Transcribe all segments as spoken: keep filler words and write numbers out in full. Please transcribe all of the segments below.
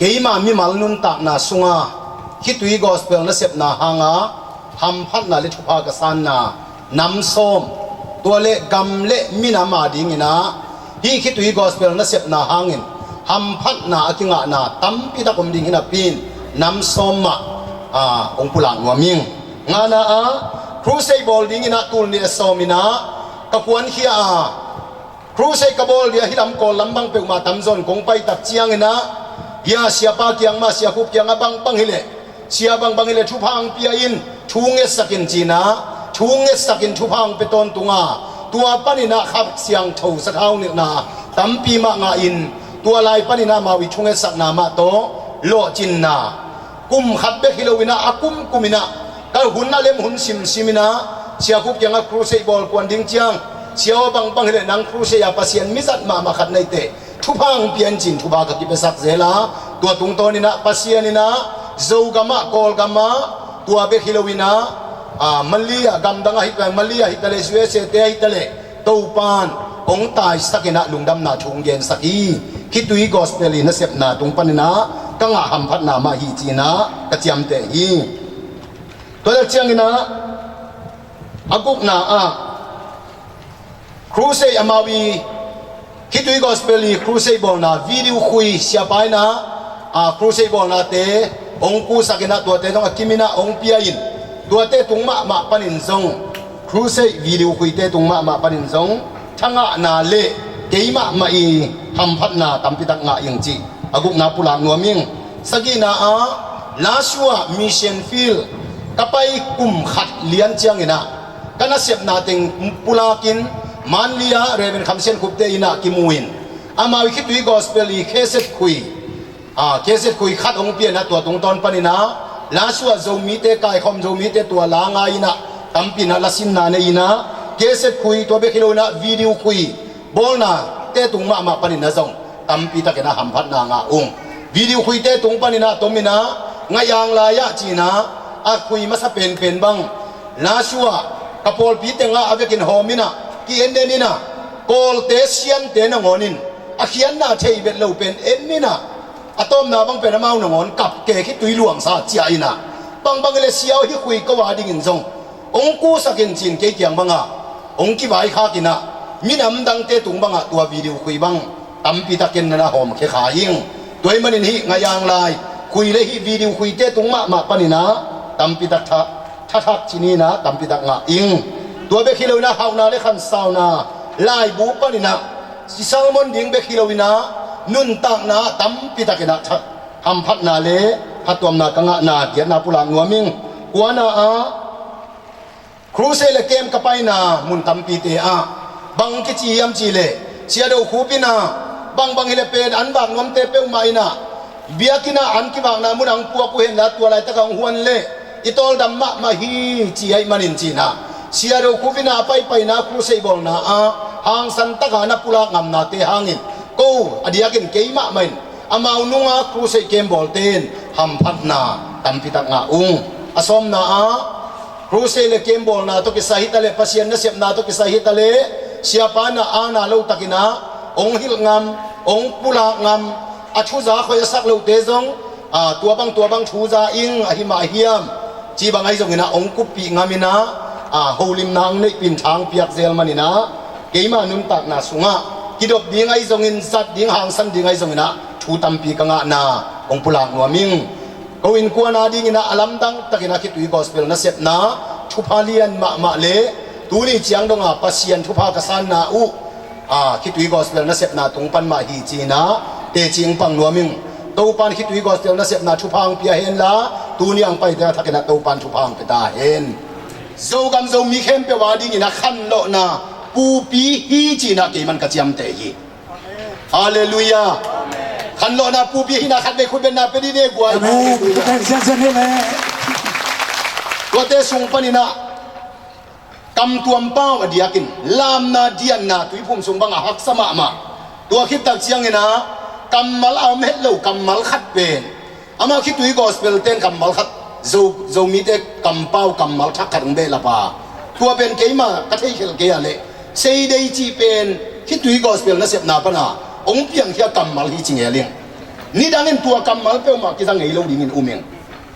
Keima mimal nuntakna sunga khitui gospel nasepna hanga hamphatna le thupha ka sanna nam sawm, tua le gam le minam a dinginah hih khitui gospel nasepna hangin hamphatna a kingahna tampitak om ding hinapi-in nam sawm mah, aa, hong pulak nuam ing. Ngana a, crusade bawl dinginah tul nih a sawminah ka kuankhia a, crusade ka bawl dia hih lam Kawl lam bang peuhmah tamzawn kong paitak cianginah, hia siapa kiang mah, Sia Khup kiangah bangbang hileh, sia bangbang hileh thupha hong pia in, thu ngetsak in cinah, thu ngetsak in thupha hong pia tawntunga, tua paninah Kha Siangtho sathau nilhna tampi mah ngahin, tua lai paninah amau i thu ngetsakna mah tawh lawhcinna, kum khat bek hi loinah a kumkuminah ka hun a lem hun simsiminah Sia Khup kiangah crusade bawl kuan ding ciang, sia aw bangbang hileh nang crusade a Pasian mizat mahmah khat na hi teh, thupha hong pia in cin thupha ka kipiasak zel a, tua tungtawninah Pasian inah Zogamah, Kawlgamah, tua bek hi loinah, aa, Malaysia gamdang ahi ta, Malaysia ahi taleh, U S A te ahi taleh, Topan hong taisakinah lungdamna thu hong gensak hi. Khitui gospel i nasepna tung paninah ka ngah hamphatna mah hi cinah ka ciamteh hi. Tua tak cianginah a gukna ah crusade amau i khitui gospel i crusade bawlna video khui siapa inah, aa, crusade bawlnate hong kusakinah tuate zong a kiminah hong pia in, tuate tung mahmah panin zong, crusade video khuite tung mahmah panin zong thangahna le keimah mah i hamphatna tampitak ngah ing cih a gukna pulak nuam ing. Sagihna ah, Lasua mission field ka pai kum khat lian cianginah ka nasepna teng pulakin Manlia Reverend Kham Sian Khupte innah kimu in, amau i khitui gospel i kheset khui, aa, kheset khui khat hong pianah tua tungtawn paninah Lasua Zomite kaikhawm, Zomite tua la ngai inah tampi inah lasinna nei inah kheset khui, tua bek hi loinah video khui bawlnate tung mahmah paninah zong tampi takinah hamphatna ngah ung. Video khuite tung paninah tominah Ngaiang lai-ah cinah a khui masa penpen bang Lasua ka pawlpi tengah a vekin hawm inah ki-en en inah Kawlte siante nangawnin a khiatna thei vet lo pen en inah a tawpna bang pen amau nangawn kap ke khitui luangsa ciah inah bangbang hileh sia aw hih khui ko a dingin zong hong kusak in cin kei kiang bangah hong kivaikhak inah minam dangte tung bangah tua video khui bang tampitak ken nana hawmkhia kha ing. Tua ahih manin hih Ngaiang lai khui le hih video khuite tung mahmah paninah tampitak tha, thathak cininah tampitak ngah ing. Tua bek hi loinah hauhna le khansauna laibu paninah i sermon ding bek hi loinah nuntakna tampitakinah tha, hamphatna le phattuamna ka ngahna giatna pulak nuam ing. Kuana ah crusade le camp ka paina mun tampite ah bang kici hiam cihleh Sia Do Khup inah bangbang hileh pen an vak nuamte peuhmah inah biakinn ah an kivakna mun ah hong puak uh henla tua laitakah hong huan leh i tawldam mahmah hi ci ahih manin cinah Sia Do Khup inah a paipaina crusade bawlna ah hangsan taka na pulak ngamnate hangin ko a diakin kei mahmah in amau nunga crusade camp bawlte in hamphatna tampitak ngah ung. A sawmna ah crusade le camp bawlna tawh kisai hitaleh Pasian nasepna tawh kisai hitaleh siapa na ana lo takinah hong hilh ngam, hong pulak ngam, a thuza khoih a sak lote zong, aa, tua bang tua bang thuza ing ahi mah hiam cih bang ahi zonginah hong kuppih ngaminah, aa, holimna hong neihpih in tha hong piak zel maninah keima nuntakna sungah kidop ding ahi zongin zat ding hangsan ding ahi zonginah thu tampi ka ngahna hong pulak nuam ing. Ko innkuan a dinginah a lamdang takinah khitui gospel nasepna thupha lian mahmah le tuni ciang donga Pasian thupha ka sanna uh, aa, khitui gospel nasepna tung pan mah hi cinah teci hong pang nuam ing. Topan khitui gospel nasepna thupha hong pia henla tuni hong paite a thakinah Topan thupha hong pia ta hen. Zogam Zomi khempeuh a dinginah khanlawhna pupi hi cinah keiman ka ciamteh hi. Halleluiah. Khanlawhna pupi hina khat vei khut betna pia dih ni guai. Amen. Khut bet ziahziah ni le. Tuate sung paninah kamtuam pau a diakin lamna dianna tuiphum sung bangah haksa mahmah. Tua khittak cianginah kammal a om het lo kammal khat pen amah khitui gospel ten kammal khat Zo, Zomite kampau kammal thak khat hong behlap a tua pen keima ka theikhelh kei a leh seidei cih pen khitui gospel nasepna pana hong piangkhia kammal hi ci ngel ing. Nidangin tua kammal peuhmah kiza ngei lo dingin um ing.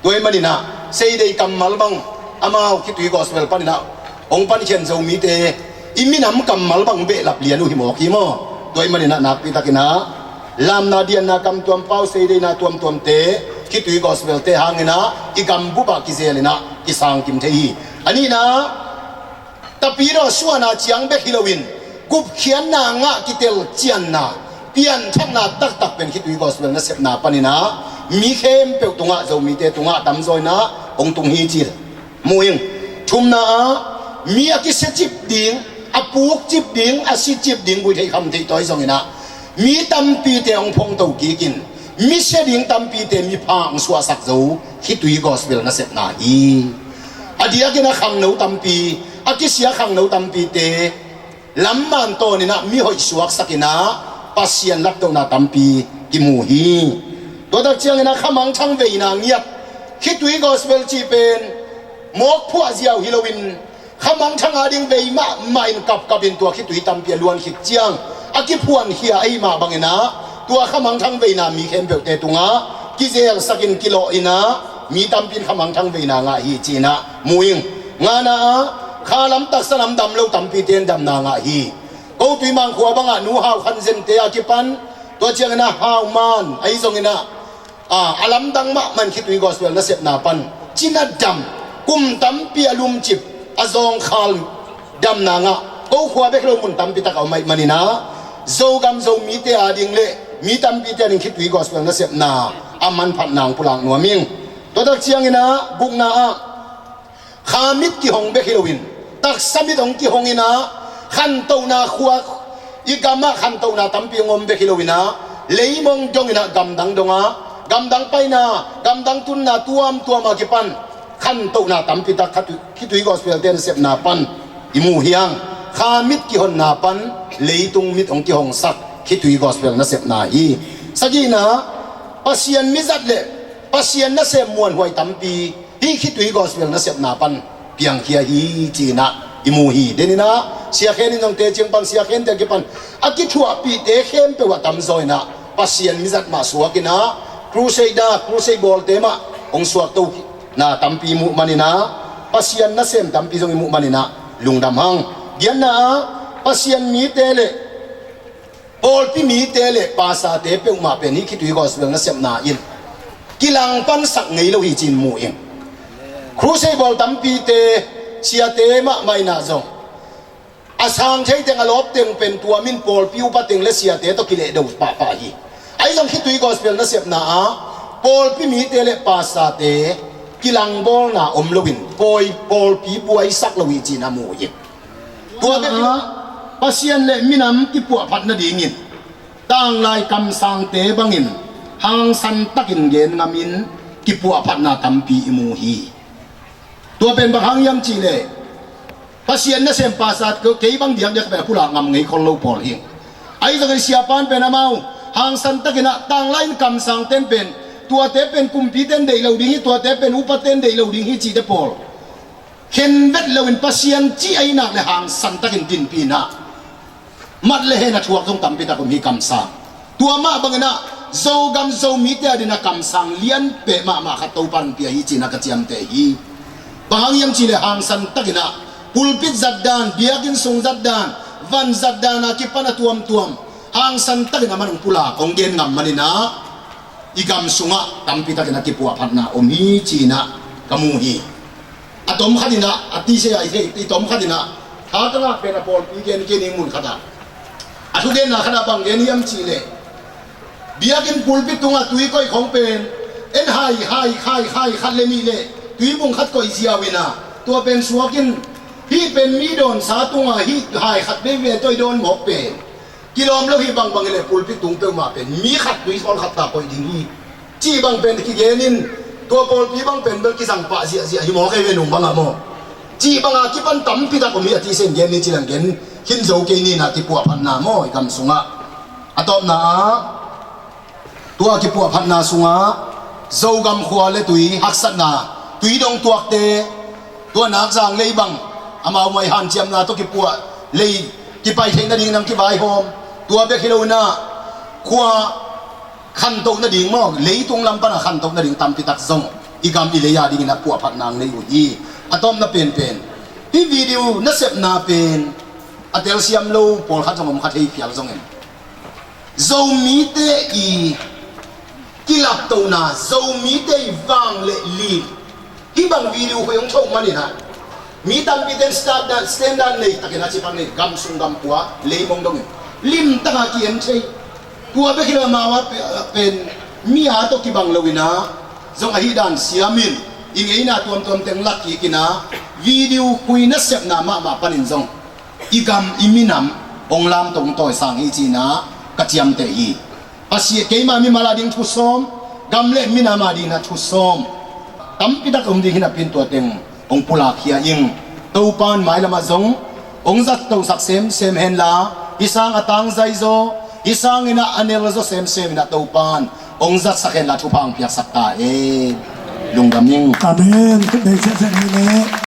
Tua ahih maninah seidei kammal bang amau khitui gospel paninah hong pankhian Zomite i minam kammal bang behlap lian uh hi mawk hi maw? Tua ahih maninah nakpitakinah lamna dianna kamtuam pau, seideina tuamtuamte khitui gospelte hanginah i gambup ah kizelinah kisangkim thei hi. A nihna, tapidaw suahna ciang bek hi loin gupkhiatna ngah kitelcianna, pianthakna taktak pen khitui gospel nasepna paninah mi khempeuh tungah, Zomite tungah tamzaw inah hong tung hi ci mu ing. Thumna ah, mi a kisia cip ding, a puk cip ding, a si cip ding, gui theih kham theih tawi zonginah mi tampite hong phongto kikin mi sia ding tampite mi pha hong suahsak zo khitui gospel nasepna hi. A diakin a khangno tampi, a kisia khangno tampite lamman tawninah mi hoih suaksakinah Pasian laptohna tampi kimu hi. Tua tak cianginah khamangthang veina ngiat, khitui gospel cih pen mawk phuah ziau hi loin khamangthang a ding vei mahmah in kapkapin tua khitui tampi a luan khit ciang a kiphuankhia ahih mah banginah tua khamangthang veina mi khempeuhte tungah kizelsakin kilawh inah mi tampin khamangthang veina ngah hi ci-inah mu ing. Ngana ah, kha lam taksa lam dam lo tampite in damna ngah hi. Ko Tuimang khua bangah Nu Hau Khan Zente a kipan, tua cianginah Hau Man ahi zonginah a, a lamdang mahmah in khitui gospel nasepna pan cina dam, kum tampi a lumcip, a zawngkhal damna ngah, ko khua bek lo mun tampi tak a om ahih maninah Zogam Zomite a ding le mi tampite a ding khitui gospel nasepna a manphatna hong pulak nuam ing. Tua tak cianginah gukna ah, kha mit kihong bek hi loin taksa mit hong kihong inah khantohna khua, i gamah khantohna tampi hong om bek hi loinah leimong donginah gamdang dongah gamdang paina, gamdang tunna tuamtuam a kipan khantohna tampi tak khitui, khitui gospel ten sepna pan i mu hi hang. Kha mit kihonna pan leitung mit hong kihongsak khitui gospel nasepna hi. Sagihna, Pasian mizat le Pasian nasem muanhuai tampi hih khitui gospel nasepna pan piangkhia hi ci-inah i mu hi. Deninah Sia Khen in zong teci hong pan, Sia Khente a kipan a kithuahpihte khempeuh ah tamzaw inah Pasian mizat mah suakinah crusade ah, crusade bawlte mah hong suakto na tampi i muh maninah Pasian nasem tampi zong i muh maninah lungdam hang. Giatna ah, Pasian mite le pawlpi mite le pastorte peuhmah pen hih khitui gospel nasepna in kilangpansak ngei lo hi ci-in mu ing. Crusade bawl tampite, siate mahmah inah zong a sang thei teng, a lawp teng pen tuamin pawlpi upa teng le siate tawh kilehdo pahpah hi. Ahi zong khitui gospel nasepna ah pawlpi mite le pastorte kilangbawlna om loin pawi pawlpi buaisak lo hi ci-in a mu hi. Tua bek ah Pasian le minam kipuahphat nadingin tanglai kamsangte bangin hangsan takin gen ngamin kipuahphatna tampi i mu hi. Tua pen bang hang hiam cihleh Pasian nasem pastor kei bang diakdiak pen a pulak ngam ngei khol lo pawl hi. Ahi zongin siapan pen amau hangsan takinah tanglai in kamsangten pen tuate pen kumpiten deih lo ding hi, tuate pen upaten deih lo ding hi cihte pawl khenvet loin Pasian cih a i nak le hangsan takin dinpih inah mat le hen a thuak zong tampi tak om hi kamsang. Tua mah banginah Zogam Zomite a dinah kamsang lianpeh mahmah khat Topan pia hi ci-inah ka ciamteh hi. Bang hang hiam cihleh hangsan takinah pulpit zatdan, biakinn sung zatdan, van zatdan a kipan a tuamtuam hangsan takin a man hong pulak hong gen ngam maninah i gam sungah tampi takin a kipuahphatna om hi ci-inah ka mu hi. A tom khatinah, a tise a i thei, i tom khatinah tha ka ngah pen a pawlpi gen kei ning mun khatah a thugenna khatah bang gen hiam cihleh biakinn pulpit tungah tui koih khong pen en hai hai khai khai khat le nih le tuibung khat koih ziau inah tua pen suakin hih pen mi dawnsa tungah hih hai khat veivei tawh i dawn mawk pen kilawm lo hi. Bangbang hileh pulpit tung peuhmah pen mi khat tui khawl khat ta koih ding hi cih bang pen kigenin tua pawlpi bang pen bel kizang pah ziahziah hi maw, kei ve nung bangah maw? Cih banga kipan tampi tak om hi a tisen gen ni ci lang gen khin zo kei ni na kipuahphatna maw i gam sungah. A tawpna ah tua kipuahphatna sungah Zogam khua le tui haksatna, tui dong tuakte, tua nakzang lei bang amau mai hanciamna tawh kipuah lei kipai theih nading nang kivaihawm. Tua bek hi lo inah khua khantoh nading maw, leitung lam pana khantoh nading tampitak zong i gam i lei a dingin a puahphat nang nei uh hi. A tawpna penpen, hih video nasepna pen a telsiam lo pawlkhat zong om kha thei phial zongin, Zomite i kilaptohna, Zomite i vang le lim, hih bang video khui hong thoh manin ah, mi tampite in standard, standard nei takin a cipak nei, gam sung gam pua leimong dongin lim taka ki-en thei. Tua bek hi lo, amau a pe-, pen mi a tawh kibang lo in ah, zong ahi dan siamin i ngeina tuamtuam teng lak kik in ah, video khui nasepna mahmah panin zong i gam i minam hong lamto hong tawisang hi ci-in ah ka ciamteh hi. Pasian, keima mimal a ding thu sawm, gam le minam a ding na thu sawm tampitak om ding hi napi-in tua teng hong pulakkhia ing. Topa in mailamah zong hong zattohsak semsem henla, hih sang a tangzai zaw, hih sangin ah a nel zaw semsem in ah Topa in hong zatsak henla thupha hong piaksak ta hen. Lungdam ing. Amen. Khut bei siasia ni le.